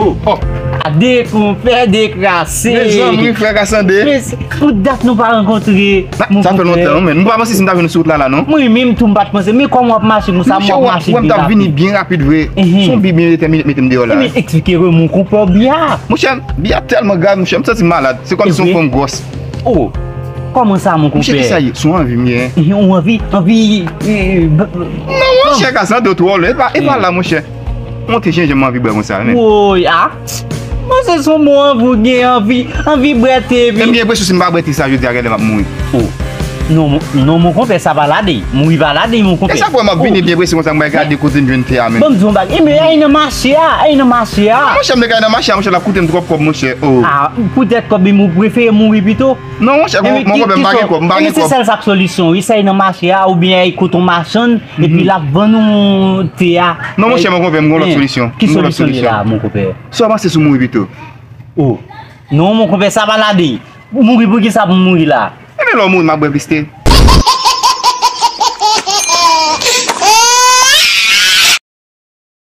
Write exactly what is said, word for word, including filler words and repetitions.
Oh, ade konpè dekrase. Mezanmi, frè Kasande. Men, pou dat nou pa rankontre. Sa fè lontan, men. M pa panse si m ta jwenn sou wout la, la, non. Mwen menm tou, m pa t panse. Men kòman w ap mache konsa, m ap mache byen rapid. Mwen m t ap vini byen rapid vre. Se yon bi byen detèmine k mete m deyò la. Men eksplike mwen, mon konpè, bi a. Monchè, bi a tèlman grav, monchè, m santi m malad. Se kòmsi yon fanm gwòs. Oh, kòman sa, mon konpè? Monchè, kisa ye? Se yon anvi m gen. Yon anvi, anvi. Non, monchè, Kasande, ou twò lwen. E pa, e pa la, monchè. Monte jenjanm, m anvi bwè konsa, men. Woy, a. Bon, se son mo anvi w gen, anvi, anvi bwè te, epi. E m gen enpresyon si m pa bwè te sa jodi a, genlè m ap mouri. Oh. Non, mon, non, mon konpè, sa pa lade. Mouri pa lade, mon konpè. E sa fè m ap vini byen prese konsa, m bay gade kote m jwenn te a, men. Bon, m di yon bagay. E, men, ay nan mache a, ay nan mache a. Monchè, m te ka nan mache a, monchè, l ap koute m twòp kòb, monchè. Oh. A, poutèt kòb, men ou prefere mouri pito. Non, monchè, mon konpè, m pa gen kòb, m pa gen kòb. Se sèl sa k solisyon, wi, sa y nan mache a, oubyen ay kote yon machann, epi l ap vann ou te a. Non, monchè, mon konpè, m gon lòt solisyon. Ki solisyon li la, mon konpè? Sa w panse sou mouri pito? Oh. Non, mon konpè, sa pa lade. Mouri, poukisa pou mouri la? Ebyen, lè w mouri, m ap bwè plis te.